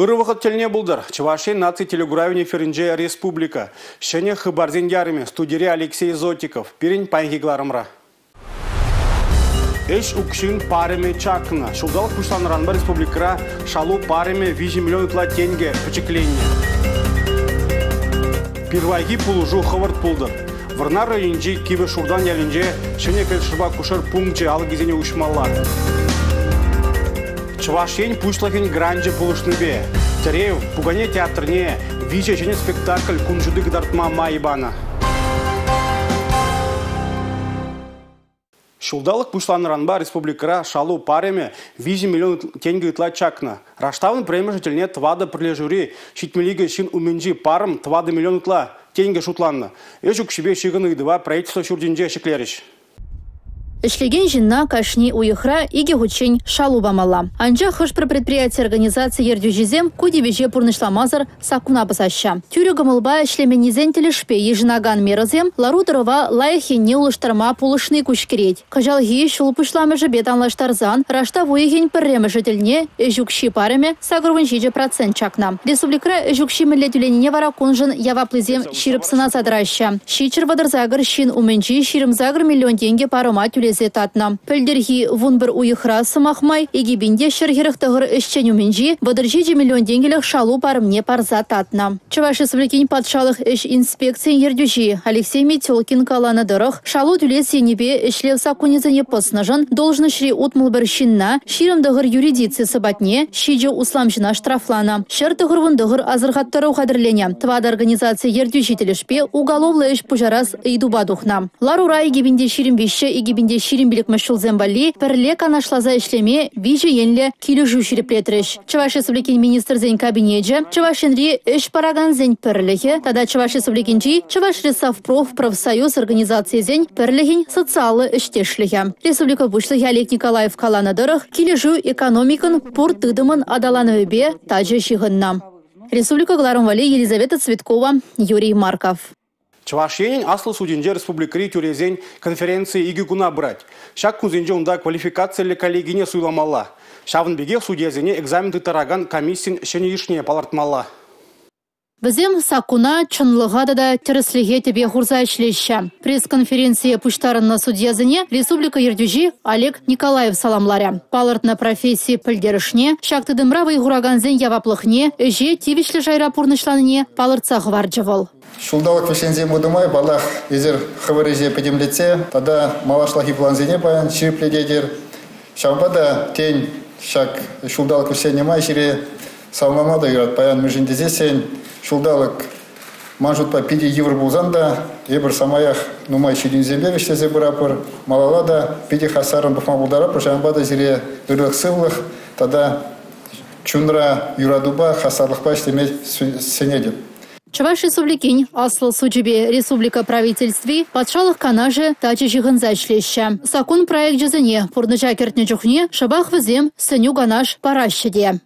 Ырӑ вӑхӑт тӗлне пултӑр. Чӑваш Ен наци телекуравӗн эфирӗнче «Республика». Ҫӗнӗ хыпарсен ярӑмӗ. Студире Алексей Зотиков. Пирӗн паянхи кӑларӑмра. Ӗҫ укҫин парӑмӗ чакнӑ. Ҫулталӑк пуҫланнӑранпа республикӑра шалу парӑмӗ 3 миллион ытла тенкӗ пӗчӗкленнӗ. Пирвайхи пулӑшу хӑвӑрт пултӑр. Вӑрнар районӗнчи Кивӗ Шуртан ялӗнче ҫӗнӗ фельдшерпа акушер пункчӗ алӑкӗсене уҫмалла. Чӑваш Ен Пуҫлӑхӗн гранчӗ пулӑшнипе Тӗрев пукане театрне виҫӗ ҫӗнӗ спектакль кун ҫути кӑтартма май панӑ. Ҫулталӑк пуҫланнӑранпа республикӑра шалу парӑмӗ 3 миллион тенкӗ ытла чакнӑ. Раштавӑн пӗрремӗшӗ тӗлне тӑватӑ пӗрлешӳри 72 ҫын умӗнчи парӑм 4 миллион ытла тенкӗ шутланнӑ. Ӗҫ укҫипе ҫыхӑннӑ ыйтӑва правительство ҫуртӗнче ҫӗклерӗҫ. Ӗҫлекен ҫынна кашни уйӑхра икӗ хутчен шалу памалла. Анчах хӑш-пӗр предприяти-организаци ертӳҫисем ку тивӗҫе пурнӑҫламасӑр саккуна пӑсаҫҫӗ. Тӳрӗ кӑмӑлпа ӗҫлеменнисен тӗлӗшпе йышӑнакан мерӑсем лару-тӑрӑва лайӑх енне улӑштарма пулӑшни куҫкӗрет. Кӑҫалхи ҫул пуҫламӑшӗпе танлаштарсан раштав уйӑхӗн пӗрремӗшӗ тӗлне ӗҫ укҫи парӑмӗ 87% чакнӑ. Республикӑра ӗҫ укҫи мӗнле тӳленине вара куншӑн яваплисем ҫирӗп сӑнаса тӑраҫҫӗ. 738 ҫын умӗнчи 28 миллион тенкӗ парӑма тӳлесе татнӑ. Пӗлтӗрхи 11 уйӑхра, сӑмах май, 2149 ӗҫчен умӗнчи 37 миллион тенкӗлӗх шалу парӑмне парса татнӑ. Чӑваш Республикин патшалӑх ӗҫ инспекцийӗн ертӳҫи Алексей Метелкин каланӑ тӑрӑх, шалу тӳлес енӗпе ӗҫлев саккунӗсене пӑснӑшӑн должноҫри 61 ҫынна 29 юридици сӑпатне, 7 усламҫӑна штрафланӑ, 199 асӑрхаттару хатӗрленӗ. Тӑватӑ организаци ертӳҫи тӗлӗшпе уголовлӑ ӗҫ пуҫарас ыйтупа тухнӑ. Ларура 2023-2025 ҫулсем валли пӗрле канашласа ӗҫлеме виҫӗ енлӗ килӗшӳ ҫирӗплетрӗҫ. Чӑваш Республикин Министрсен Кабинечӗ, Чӑваш Енри ӗҫ паракансен пӗрлӗхӗ тата Чӑваш Республикинчи Чӑваш Рессовпроф профсоюз организацийӗсен пӗрлӗхӗн социаллӑ ӗҫтешлӗхӗ. Республика Пуҫлӑхӗ Олег Николаев каланӑ тӑрӑх, килӗшӳ экономикӑн пур тытӑмӑн аталанӑвӗпе тачӑ ҫыхӑннӑ. Республика кӑларӑм валли Елизавета Цветкова, Юрий Марков. Чӑваш Енӗн Аслӑ судӗнче республикӑри тӳресен конференцийӗ икӗ куна пырать. Ҫак кунсенче унта квалификациллӗ коллегине суйламалла. Ҫавӑн пекех судьясене экзамен тыттаракан комиссин ҫӗнӗ йышне палӑртмалла. Вӗсем саккуна, чӑнлӑха тата тӗрӗслӗхе тӗпе хурса ӗҫлеҫҫӗ. Пресс-конференцие пуҫтарӑннӑ судьясене республика ертӳҫи Олег Николаев саламларӗ. Палӑртнӑ професси пӗлтерӗшне, ҫак тытӑмра вӑй хуракансен яваплӑхне, ӗҫе тивӗҫлӗ шайра пурнӑҫланине палӑртса хӑварчӗ вӑл. Ҫулталӑк вӗҫленсе пынӑ май, паллах, эсир хӑвӑр ӗҫе пӗтӗмлетсе тата малашлӑхи плансене паян ҫирӗплететӗр. Ҫавӑнпа та, тен, ҫак ҫулталӑк вӗҫленнӗ май сире саламлама та юрать паян, мӗншӗн тесессӗн ҫулталӑк ман шутпа питӗ йывӑр пулсан та эпир самаях нумай ҫитӗнӳсемпе вӗҫлесе пыратпӑр, малалла та питӗ хастаррӑн пӑхма пултаратпӑр. Ҫавӑнпа та сире ырлӑх-сывлӑх тата чунра юратупа, хастарлӑхпа ӗҫлеме сӗнетӗп. Чӑваш Республикин Аслӑ сучӗпе республика Правительстви, Патшалӑх Канашӗ тачӑ ҫыхӑнса ӗҫлеҫҫӗ. Саккун проекчӗсене пурнӑҫа кӗртнӗ чухне шӑпах вӗсем сӗнӳ-канаш параҫҫӗ те.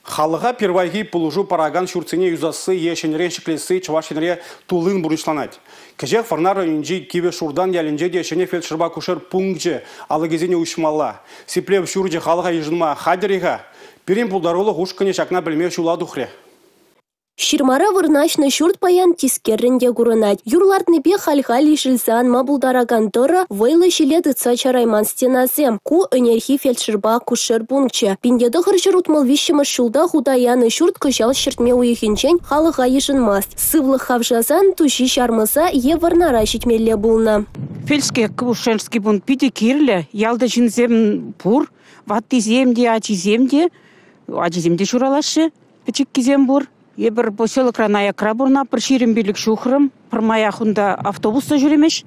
Халӑха пирвайхи пулӑшу паракан ҫуртсене юсасси е ҫӗнӗрен ҫӗклесси Чӑваш Енре туллин пурнӑҫланать. Кӗҫех Вӑрнар районӗнчи Кивӗ Шуртан ялӗнче те ҫӗнӗ фельдшерпа акушер пункчӗ алӑкӗсене уҫмалла. Сиплев ҫурчӗ халӑха йышӑнма хатӗр-и-ха? Пирӗн пултарулӑх ушкӑнӗ ҫакна пӗлме ҫула тухрӗ. Ҫырмара вырнаҫнӑ ҫурт паян тискеррӗн те курӑнать. Юр лартнипе халь-халь ишӗлсе анма пултаракан тӑрӑ вӑйлӑ ҫиле тытса чарайман стенасем. Ку ӗнерхи фельдшерпа акушер пункчӗ. 1963 ҫулта хута янӑ ҫурт кӑҫал ҫӗртме уйӑхӗнчен халӑха йышӑнмасть. Сывлӑх хавшасан Туҫи Ҫармӑса е Вӑрнара ҫитмелле пулнӑ. Фельдшерский акушерский пункт питӗ кирлӗ. Ялта ҫынсем пур, ваттисем те, ачисем те. Ачисем те ҫуралаҫҫӗ, пӗчӗккисем пур. Эпир поселокран аякра пурӑнатпӑр, 25 ҫухрӑм. Пӗрмаях унта автобус та ҫӳремест,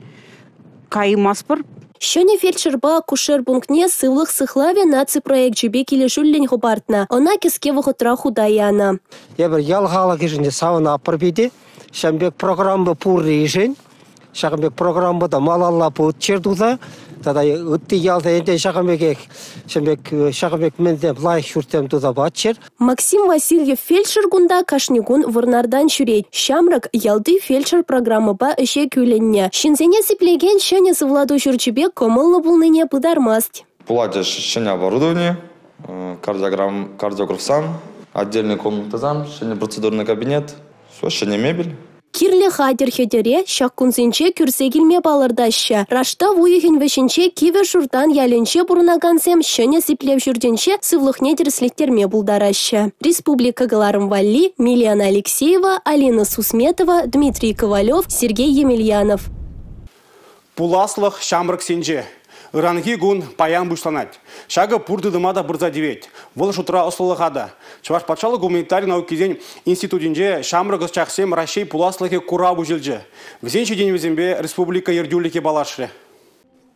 каймастпӑр. Ҫӗнӗ фельдшерпа акушер пунктне «Сывлӑх сыхлавӗ» наци проекчӗпе килӗшӳллӗн хӑпартнӑ. Ӑна кӗске вӑхӑтра хута янӑ. Эпир ял халӑхӗшӗн те савӑнатпӑр питӗ. Ҫавӑн пек программа пурришӗн, ҫакӑн пек программа та малалла пыччӑр туса тата ытти ялсен те ҫакӑн пекех ҫакӑн пек ҫакӑн пек мӗнсем лайӑх ҫуртсем туса паччӑр. Максим Васильев фельдшер кунта кашни кун Вӑрнартан ҫӳрет. Ҫамрӑк ялти фельдшер программӑпа ӗҫе кӳлӗннӗ. Ҫынсене сиплекен ҫӗнӗ сывлату ҫурчӗпе кӑмӑллӑ пулнине пытармасть. Пулать ҫӗнӗ оборудовани, кардиографсам, отдельный комнатӑсам, ҫӗнӗ процедурный кабинет, ҫӗнӗ мебель. Кирлӗ хатӗр-хӗтӗре ҫак кунсенче кӳрсе килме палӑртаҫҫӗ. Раштав уйӑхӗн вӗҫӗнче Кивӗ Шуртан ялӗнче пурӑнакансем ҫӗнӗ сиплев ҫуртӗнче сывлӑхне тӗрӗслеттерме пултараҫҫӗ. Республика кӑларӑм валли Милена Алексеева, Алина Сусметова, Дмитрий Ковалев, Сергей Емельянов. Пуласлӑх ҫамрӑксенче. Ыранхи кун паян пуҫланать. Ҫакӑ пур тытӑма та пырса тивет. Вӑл шутра ӑслӑлӑха та. Чӑваш патшалӑх гуманитари наукисен институтӗнче ҫамрӑк ӑсчахсем Раҫҫей пуласлӑхӗ курав уҫӑлчӗ. Вӗсен ҫитӗнӗвӗсемпе республика ертӳлӗхӗ паллашрӗ.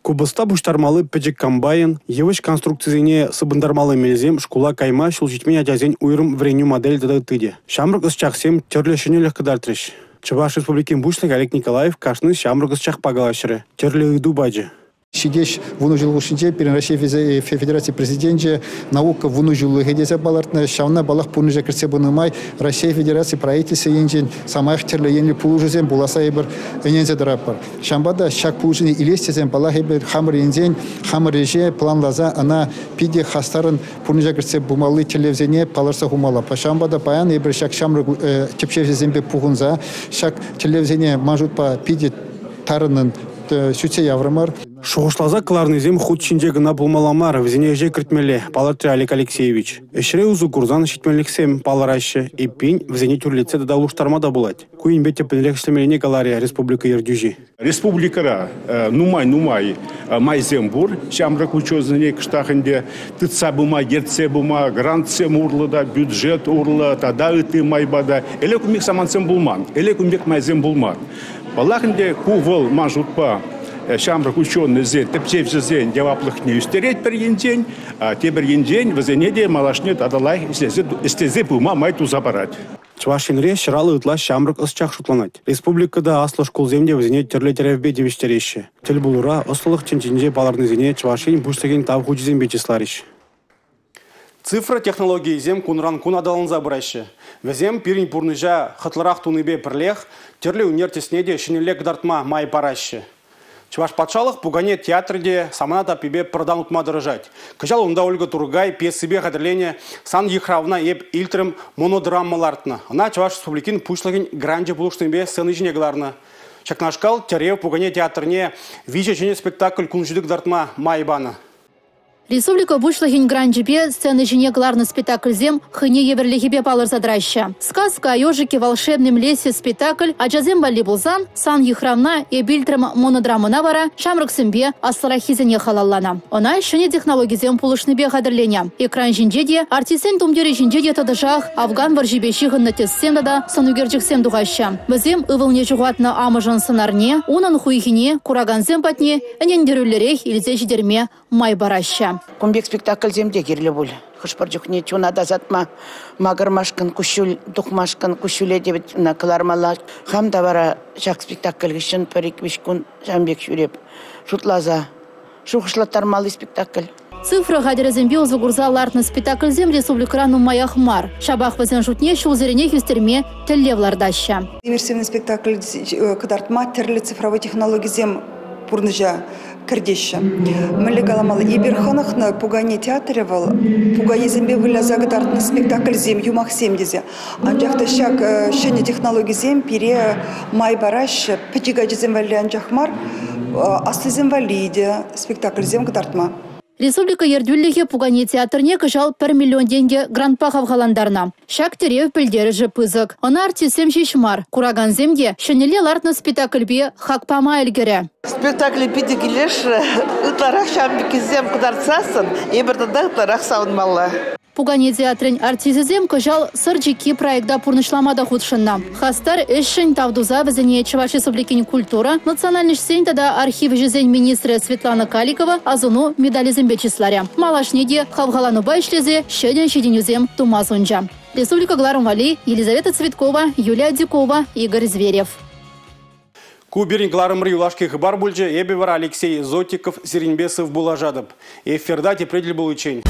Купӑста пуҫтармалли пӗчӗк комбайн, йывӑҫ конструкцисене сыпӑнтармалли мелсем шкула кайма ҫул ҫитмен ачасен уйрӑм вӗренӳ моделӗ тата ытти те. Ҫамрӑк ӑсчахсем тӗрлӗ ҫӗнӗлӗх кӑтартрӗҫ. Чӑваш Республикин Пуҫлӑхӗ Олег Николаев кашни ҫамрӑк ӑсчахпа калаҫрӗ, тӗрлӗ ыйту пачӗ. Ҫитес 10 ҫул хушшинче пирӗн Раҫҫей Федераци Президенчӗ наука 10 ҫуллӑхӗ тесе палӑртнӑ. Ҫавна паллах пурнӑҫа кӗртсе пынӑ май Раҫҫей Федераци правительстви енчен самаях тӗрлӗ енлӗ пулӑшусем пуласса эпир ӗненсе тӑратпӑр. Ҫавӑнпа та ҫак пулӑшусене илес тесен паллах эпир хамӑр енсен хамӑр ӗҫе планласа ӑна питӗ хастаррӑн пурнӑҫа кӗртсе пымалли тӗллевсене палӑртса хумалла. Ҫавӑнпа та паян эпир ҫак ҫамрӑк тӗпчевҫӗсемпе пухӑнса ҫак тӗллевсене ман шутпа питӗ тарӑннӑн сӳтсе яврӑмӑр. Шухӑшласа кӑларнисем хут ҫинче кӑна пулмалла мар, вӗсене ӗҫе кӗртмелле, палӑртрӗ Олег Алексеевич. Ӗҫре усӑ курсан ҫитменлӗхсем палӑраҫҫӗ, эппин, вӗсене тӳрлетсе тата улӑштарма та пулать. Ку енпе тӗплӗнрех ӗҫлемеллине каларӗ республика ертӳҫи. Республикӑра нумай-нумай майсем пур. Ҫамрӑк учёнӑйсене кӑштах ӗнтӗ тытса пыма, ертсе пыма, грантсем урлӑ та, бюджет урлӑ тата ытти майпа та. Ӗлӗк ун пек самантсем пулман, ӗлӗк ун пек майсем пулман. Паллах ӗнтӗ, ку вӑл ман шутпа ҫамрӑк учёнӑйсен, тӗпчевҫӗсен яваплӑхне ӳстерет пӗр енчен, тепӗр енчен вӗсене те малашне тата лайӑх ӗҫлесе пыма май туса парать. Чӑваш Енре 150 ытла ҫамрӑк ӑсчах шутланать. Республика та, аслӑ шкулсем те вӗсене тӗрлӗ тӗревпе тивӗҫтереҫҫӗ. Тӗл пулура ӑслӑлӑх тӗнчинче палӑрнисене Чӑваш Ен Пуҫлӑхӗн тав хучӗсемпе чысларӗҫ. Цифра технологийӗсем кунран-кун аталанса пыраҫҫӗ. Вӗсем пирӗн пурнӑҫа хӑтлӑрах тунипе пӗрлех тӗрлӗ ӳнер тӗсне те ҫӗнӗлле кӑтартма май параҫҫӗ. Чӑваш патшалӑх пукане театрӗ те самана таппипе пӗртан утма тӑрӑшать. Кӑҫал унта Ольга Тургай пьесипе хатӗрленӗ «Сан йыхравна эп илтрӗм» монодрама лартнӑ. Ӑна Чӑваш Республикин Пуҫлӑхӗн гранчӗ пулӑшнипе сцена ҫине кӑларнӑ. Ҫакнашкал тӗрев пукане театрне 3 ҫӗнӗ спектакль кун ҫути кӑтартма май панӑ. Республика Пуҫлӑхӗн гранчӗпе сцена ҫине кӑларнӑ спектакльсем хӑйне евӗрлӗхӗпе палӑрса тӑраҫҫӗ. «Сказка о ежике волшебном лесе» спектакль ачасем валли пулсан, «Сан йыхравна эп илтрӗм» монодрамӑна вара ҫамрӑксемпе аслӑраххисене халалланӑ. Ӑна ҫӗнӗ технологисем пулӑшнипе хатӗрленӗ. Экран ҫинче те, артистсен тумтирӗ ҫинче те тӑтӑшах Афган вӑрҫипе ҫыхӑннӑ тӗссем тата сӑнӳкерчӗксем тухаҫҫӗ. Вӗсем ывӑлне ҫухатнӑ амӑшӗн сӑнарне, унӑн хуйхине куракансем патне ӗнентерӳллӗрех илсе ҫитерме май параҫҫӗ. Кун пек спектакльсем те кирлӗ пуль. Хӑш-пӗр чухне чуна тасатма, макӑрмашкӑн, куҫҫуль тухмашкӑн, куҫҫуле те кӑлармалла. Хам та вара ҫак спектакль хыҫҫӑн пӗр-ик-виҫ кун ҫавӑн пек ҫӳреп шутласа шухӑшлаттармалли спектакль. Цифра хатӗрӗсемпе усӑ курса лартнӑ спектакльсем республикӑра нумаях мар. Ҫапах вӗсен шутне ҫулсеренех ӳстерме тӗллев лартаҫҫӗ. Иммерсивный спектакль кӑтартма тӗрлӗ цифровой технологисем пурнӑҫа кӗртеҫҫӗ. Мӗнле каламалла, эпир хӑнӑхнӑ пукане театрӗ вӑл пуканесемпе выляса кӑтартнӑ спектакльсем, юмахсем тесе. Анчах та ҫак ҫӗнӗ технологисем пире май параҫҫӗ пӗчӗк ачасем валли анчах мар, аслисем валли те спектакльсем кӑтартма. Республика ертӳлӗхӗ пукане театрне кӑҫал 1 миллион тенкӗ грантпа хавхалантарнӑ. Ҫак тӗрев пӗлтерӗшӗ пысӑк. Ӑна артистсем ҫеҫ мар, куракансем те ҫӗнӗлле лартнӑ спектакльпе хак пама ӗлкӗрӗ. Спектакле питӗ килӗшрӗ. Ытларах ҫавӑн пеккисем кӑтартсассӑн эпир тата ытларах савӑнмалла. Пукане театрӗн артисчӗсем кӑҫал «Сӑр чикки» проекта пурнӑҫлама та хутшӑннӑ. Хастар ӗҫшӗн тав туса вӗсене Чӑваш Республикин культура, национальноҫсен тата архив ӗҫӗсен министрӗ Светлана Каликова асӑну медалӗсемпе чысларӗ. Малашне те хавхаланупа ӗҫлесе ҫӗнӗ ҫитӗнӳсем тума сунчӗ. Республика кӑларӑм валли Елизавета Цветкова, Юлия Дюкова, Игорь Зверев. Ку пирӗн кӑларӑмри юлашки хыпар пулчӗ. Эпӗ вара Алексей Зотиков сирӗнпе сыв пулашатӑп. Эфирта тепре тӗл пуличчен.